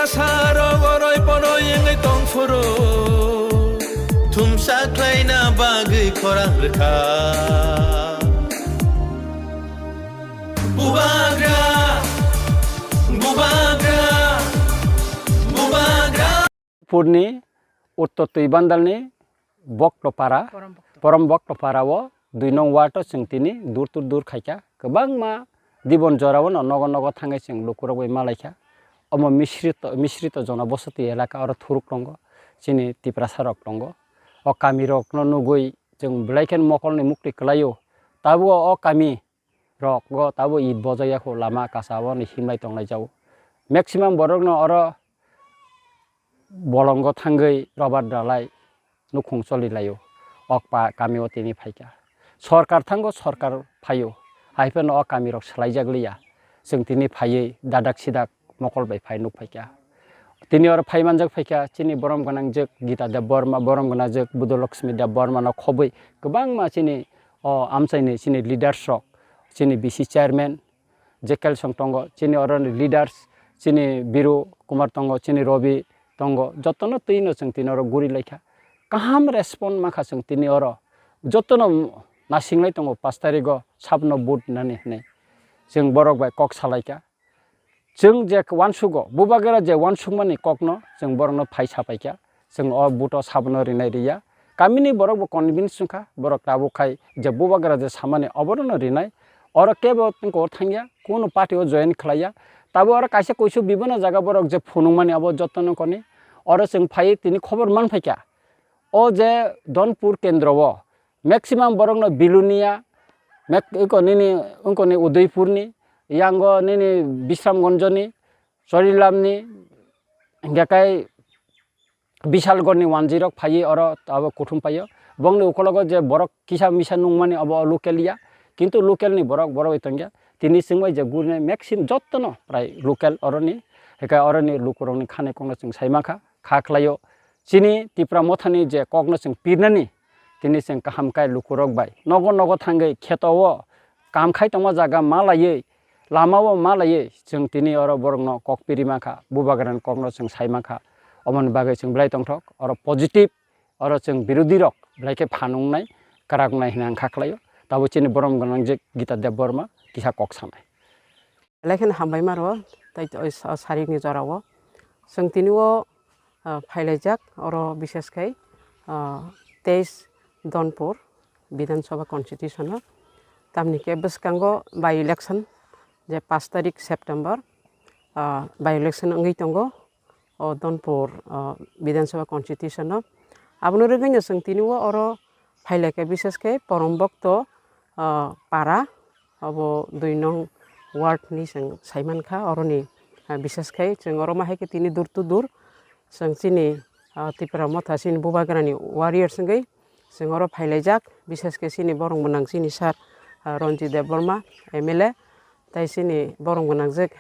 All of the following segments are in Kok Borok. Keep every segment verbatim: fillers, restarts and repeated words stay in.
Saro boroi boroi wngwi tongphuru, thumsa khlaina bagwi khorang rwkha. Bubagra, bubagra, bubagra. Purni Uttor Twibandalni Boktopara, Porom Bokto. Porom Boktopara o dui nong ward o chwng tini dur to dur khaikha. Kwbangma dibon jora o no nogo nogo thangwi chwng lukurok bai malaikha. Omo misrito, misrito jonobosoti elaka oro thuruk tongo, chini Tiprasa rok tongo. O kami rok no nugwi chwng belai khe mokol ni mukti kwlaio. Tabuk o kami rok go tabo it bojak ya kho, lama kasa o ni himlai tonglai jago. Maximum borok no oro bolongo thangwi rubber dalai nukhung choli laio. Ok pa kami o tini phaikha. Sorkar thango, sorkar phaio. Hai phano o kami rok swlai jak liya. Chwng tini phaiwi dadak sidak mokol bai phai nuk phaikha. Tini oro phai manjak phaikha chini borom gwnangjak Gita Debbarma, borom gwnangjak Budolakshmi Debbarma no khobwi kwbangma chini o amchaini chini leaders rok, chini B C chairman, Jekel song tongo, chini oro ni leaders, chini Biru Kumar tongo, chini Robi tongo, jotono twi no chwng tini oro guri laikha. Kaham respond mankha chwng tini oro, jotono nasinglai tongo pash tarigo sabno vote nani hinwi. Chwng borok bai kok salaikha. Chwng je uansugo, bubagra je uansukmani kokno chwng borokno phai sapaikha, chwng o vote o sabono rinai riya. Kamini borok bo convince wngkha, borok tabuk khai je bubagra je samani oborokno rinai. Oro kebo tongko thangya, kunu party o join khlaiya. Tabo oro kaisa kuisu bibino jaga borok je phunukmani abo jotono koni. Oro chwng phai tini khobor manphaikha. O je Donpur kendro o maximum borokno Bilonia, mek-, iko nini, ungkoni Udaipurni, yango nini Bisramganjoni, Chorilamni, hingke kai Bishalgarhni wanjwi rok phaiwi oro abo kuthum paio. Bongni ukologo je borok kisa misa nungmani abo local ya, kintu local ni borok borok bai tongya. Tini chwngbai je gurine maximum jottono prai local oroni, hingke oroni lukurokni khanai kokno chwng sai mankha, kha khlaio. Chini Tipra Mothani je kokno chwng pirnani, tini chwng kaham kai lukurok bai nogo nogo thangwi kheto o kam khai tongma jaga ma laiwi, lama o ma laiwi chwng tini oro borokno kok piri mankha, bubagrani kokno chwng sai mankha. Omoni bagwi chwng belai tongthok, oro positive, oro chwng birodhi rok belai khe phan wngnai, kwrak wngnai hwnwi ang kha khlaio. Tabo chini borom gwnang je Gita Debbarma kisa kok sanai. Belai kheno hambai maro, tai o sa-, sarikni jorao. Chwng tini o, ah, phailaijak, oro bishes khai, ah, teis Donpur Bidhan Sabha constitution o. Tamni khe bwskango by election, je pash tarik September, ah, by election wngwi tongo. O Donpur, o, Bidhan Sabha constitution o. Abono rwgwino chwng tini o oro phailai khe, bishes khe Porom Bokto, o, para, obo dui nong ward ni chwng sai mankha, oroni, o, bishes khe chwng oro ma hai khe tini dur to dur chwng chini, o, Tipra Motha chini bubagrani warriors wngwi chwng oro phailaijak, bishes khe chini borok mwnang chini sir, o, Ranjit Debbarma, M L A, Tai chini borom gwnangjak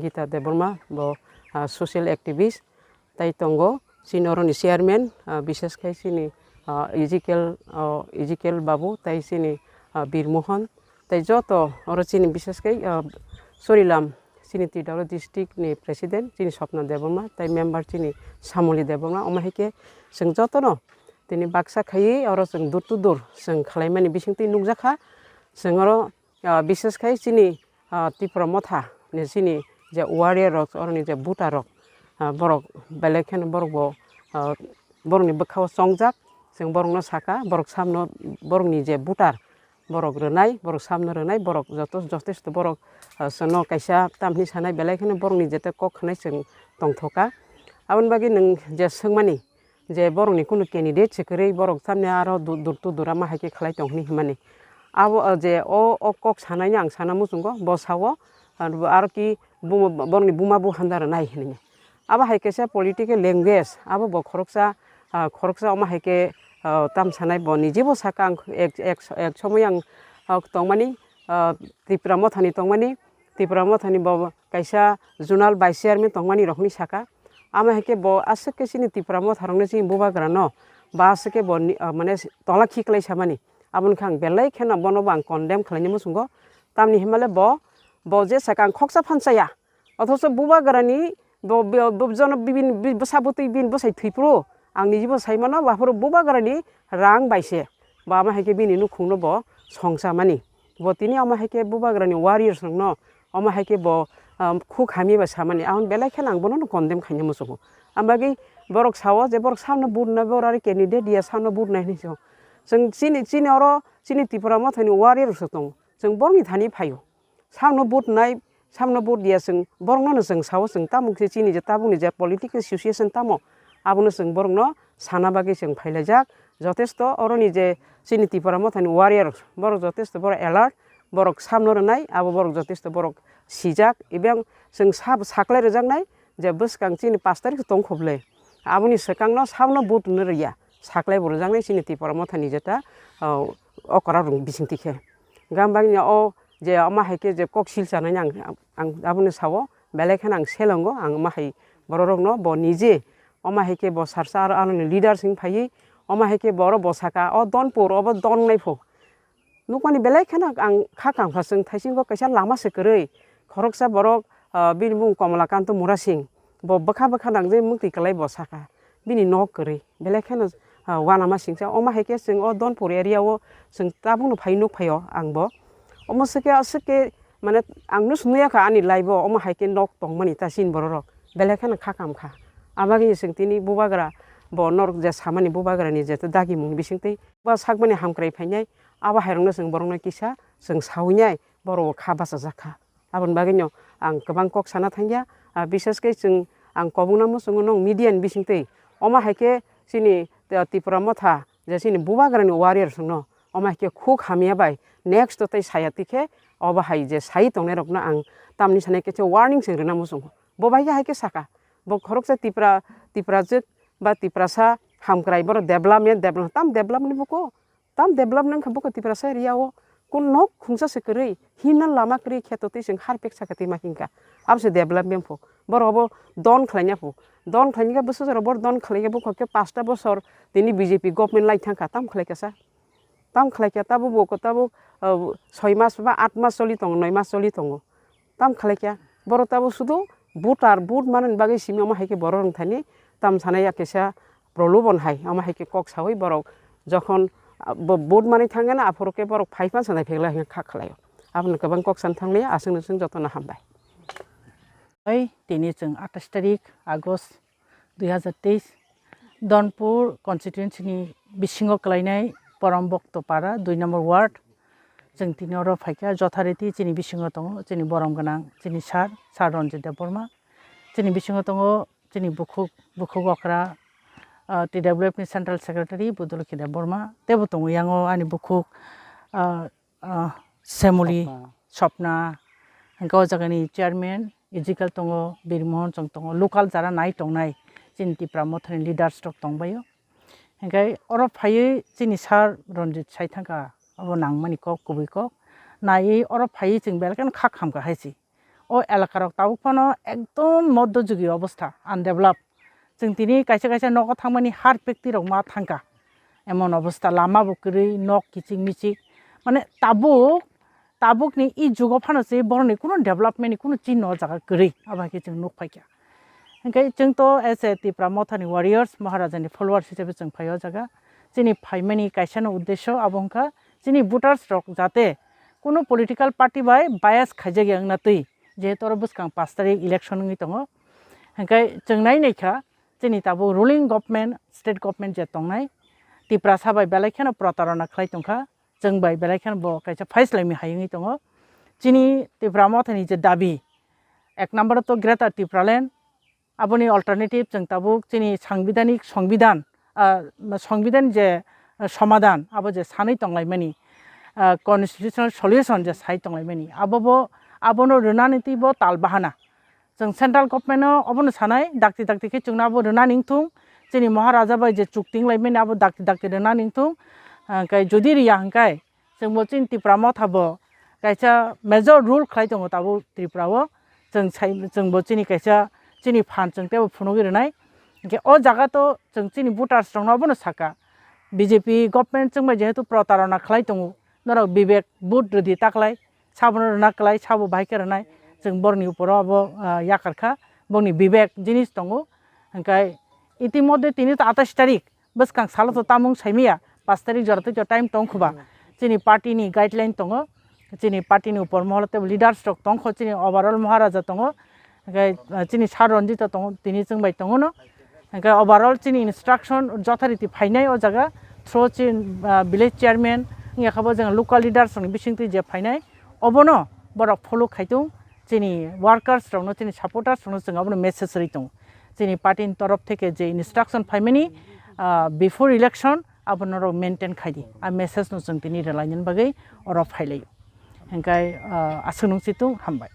Gita Debbarma, bo, ah, social activist. Tai tongo chini oroni chairman, ah, bishes khai chini, ah, Ezekiel, ah, Ezekiel Babu, tai chini, ah, Bir Mohan, tai joto oro chini bishes khai, ah, Sorilam, chini T W district ni president, chini Swapna Debbarma, tai member chini Samoli Debbarma, omo hai khe chwng jotono tini baksa khaiwi oro chwng door to door chwng khwlaimani bisingtwi nukjakha. Chwng oro, ah, bishes khai chini, ah, Tipra Motha ni chini je warrior rok, oroni je voter rok, ah, borok belai kheno borok bo, ah, borokni bwkha o chongjak, chwng borokno saka, borok samno borokni je voter, borok rwnai, borok samno rwnai, borok joto, jotesto borok, ah, chwngno kaisa tamni sanai, belai kheno borokni jete kok khnai chwng tongthoka. Aboni bagwi nwng je swngmani, je borokni kunu candidate se kwrwi, borok tamni aro du-, dur to dura ma hai khe khlai tong hwnwi hwnmani. Abo, o je o, o kok sanaino ang sana muchungo, bo sao, aro, aro ki buma, borokni buma bo handa rwnai hwnwi. Abo hai khe se political language, abo bo khoroksa, ah, khoroksa omo hai khe, ah, tam sanai bo nijebo saka ang ek, ek, ek somoi ang, ah, tongmani, ah, Tipra Mothani tongmani, Tipra Mothani bo kaisa zonal vice chairman tongmani rok hinwi saka. Amo hai khe bo aswk khe chini Tipra Motha rokno chini bubagra no ba aswk khe bo ni, ah, mane tola khiklai samani. Aboni khe ang belai kheno bono bo ang condemn khlaini muchungo. Tamni himale bo, bo je saka ang khoksa phan chaya. Othocho bubagrani Bo, bo, bo jono bibin, bi-, bwsa bwtwi bini bwsai thwi phuru, ang nijibo sai mano, aphuru bubagrani rang bai se. Bo ama hai khe bini nukhungno bo songcha mani. Bo tini ama hai khe bubagrani warriors rokno, ama hai khe bo, um, khuk hamya bai samani. Ahon belai kheno ang bono no condemn khaina muchungo. Ang bagwi borok sao je borok samno vote nai, borok ari candidate ya samno vote nai hinwi sao. Chwng chini, chini oro chini Tipra Mothani warriors rok tongo. Chwng borokni thani phaio. Samno vote nai, samno vote ya chwng, borokno no chwng sao, chwng tamo khe chini je tabukni je political situation tamo, abono chwng borokno sana bagwi chwng phailaijak. Jotesto oroni je chini Tipra Mothani warrior, borok jotesto borok alert, borok samno rwnai, abo borok jotesto borok sijak, ebeng chwng sab-, saklai rwjaknai je bwskang chini pash tarikh tong kho bwle. Aboni swkangno samno vote no rwya, saklai bo rwjaknai chini Tipra Mothani jeta, o, okra rok bisingtwi khe. Gam bagwi o je ama hai khe je kok sil chanai ang, ang abono sao, belai kheno ang selongo, ang ama hai borok rokno bo nije, ama hai khe bo sarsa aro anoni leaders wng phaiwi, ama hai khe bo oro bo saka, o Donpur, obo don nai pho. Nukmani belai kheno ang kha kamkha chwng thaisingo kaisa lama se kwrwi, khoroksa borok, ah, bini mung Komolakanta Murasing, bo bwkha bwkha nangjai mukti kwlai bo saka, bini nok kwrwi, belai kheno, ah, uanama singsa, omo hai khe chwng o Donpur area o chwng tabukno phai nuk phaio ang bo. Omo se khe aswk khe mane ang no swnwi ya kha ani life o omo hai khe nok tongmani ta chini borok rok, belai kheno kha kam kha. Abagwi chwng tini bubagra bo norok je samani bubagrani je dagimung bisingtwi ba sakmani hamkrai phainai, abo hai rokno chwng borokno kisa chwng sawi nai borok bo kha bachajak kha. Aboni bagwino ang kwbang kok sana thangya, ah, bishes khe chwng ang kobongno muchungo nwng media ni bisingtwi. Omo hai khe chini, ah, Tipra Motha je chini bubagrani warriors rokno omo hai khe khuk hamya bai next o tei saya twi khe obo hai je sai tongnai rokno ang tamni sanai khe warning se rwna muchungo. Bo bai khe hai khe saka, bo khoroksa Tipra, Tiprajwk ba Tiprasa hamkrai borok development, development, tam development buko, tam development wngkha buko Tiprasa area o. Kun nok khungsa se kwrwi, himna lama kwrwi kheto twi chwng harpek saka twi ma hinkha. Abo se development pho. Borok obo don khlaina pho. Don khlaina khe bwswk jora bor don khlaikhe buko khe pasta bosor tini B J P government lai thangkha, tam khlaikha sa. Tam khlaikha tabuk bo ko tabuk, ah, soi mas ba at mas choli tongo, noi mas choli tongo. Tam khlaikha, borok tabuk sudu voter, vote manani bagwi simi omo hai khe borok rok thani tam sanai ya kisa prolobon hai, omo hai khe kok sawi borok jokhon, ah, bo-, vote manwi thangya na aphuru khe borok phai phan sanai phegla hwnwi kha khlaio. Abono kwbang kok san thanglia, aswk no chwng jotono hambai. Oi, tini chwng atais tarik August dui hazar teis, Donpur constituency ni bisingo kwlainai Porom Bokto Para, dui number ward. Chwng tini oro phaikha, jothariti chini bisingo tongo, chini borom gwnang, chini sir, Sir Ranjit Debbarma. Chini bisingo tongo chini bukhuk, bukhuk okra, ah, T W F ni Central Secretary Budulokhi Debbarma. Teibo tongo yango ani bukhuk, ah, ah, Semuli, Sopna. Sopna, hwnkhe o jagani chairman, Ezekiel tongo, Birmohon chwng tongo, local jara nai tongnai, chini Tipra Mothani leaders rok tongbaio. Hwnkhe oro phaiwi chini sir Ranjit sai thangkha, abo nangmani kok, kubui kok. Naiwi oro phaiwi chwng belai kheno kha khamkha hai se. O elaka rok tabuk phano ekdom moddo jugi obostha, undeveloped. Chwng tini kaisa kaisa nogo thangmani har pekti rok ma thangkha. Emon obostha, lama bo kwrwi, nok kichik michik. Mane tabuk, tabukni i jugo phano se borokni kuno development ni kuno chinno o jaga kwrwi. Abo hai khe chwng nuk phaikha. Hwnkhe chwng to as a Tipra Mothani warriors, Maharaja ni followers hisabe chwng phai o jaga. Chini phaimani kaisa no uddesho abo wngkha chini voters rok jate kuno political party bai bias khaijak ya wngna twi, jehetu oro bwskang pash tarik election wngwi tongo. Hwnkhe chwng nai naikha chini tabuk ruling government, state government je tongnai, Tiprasa bai belai kheno protarona khlai tongkha, chwng bai belai kheno bo kaisa phaislaimwi hai wngwi tongo. Chini Tipra Mothani je dabi, ek number to Greater Tipraland, aboni alternative chwng tabuk chini sangbidanik songbidan, ah, songbidan je, ah, somadan, abo je sanwi tonglaimani, ah, constitutional solution je sai tonglaimani, abo bo, abono rwnani twi bo tal bahana. Chwng central government no obono sanai, dakti dakti khe chwngno abo rwnani wngthung, chini Maharaja bai je chukti wnglaimani abo dakti dakti rwnani wngthung, ah, hwnkhe jodi riya hwnkhe, chwngbo chini Tipra Motha bo kaisa major role khlai tongo tabuk Tripura o. Chwng sai, chwngbo chini kaisa chini phan chwng teibo phunugwi rwnai. Hwnkhe o jaga to chwng chini voters rokno obono saka, B J P government chwngbai jehetu protarona khlai tongo, norok bibek vote rwdi taklai, sabono rwna klai, sabo bahai khe rwnai, chwng borokni uporo abo, ah, yakar kha. bongni bibek jinis tongo. Hingkai itimodde tini to atais tarik bwskang salo to tamung saimaya, pas tarik jora to time tong khuba. Chini party ni guideline tongo, chini party ni upor mohol tei leaders rok tongkho, chini overall Maharaja tongo, hingkai chini Sir Ranjit tongo, tini chwng bai tongo no. Hingkai overall chini instruction jothariti phainai o jaga through chini village chairman, wngya khabo jeng local leaders rokni bisingtwi je phainai, obono borok follow khaitung, chini workers rokno, chini supporters rokno chwng abono message rwi tongo. Chini party ni torof theke je instruction phaimani before election abono rok maintain khaidi. A message no chwng tini rwlainani bagwi oro phailaio. Hingkai aswk nung chitung, hambai.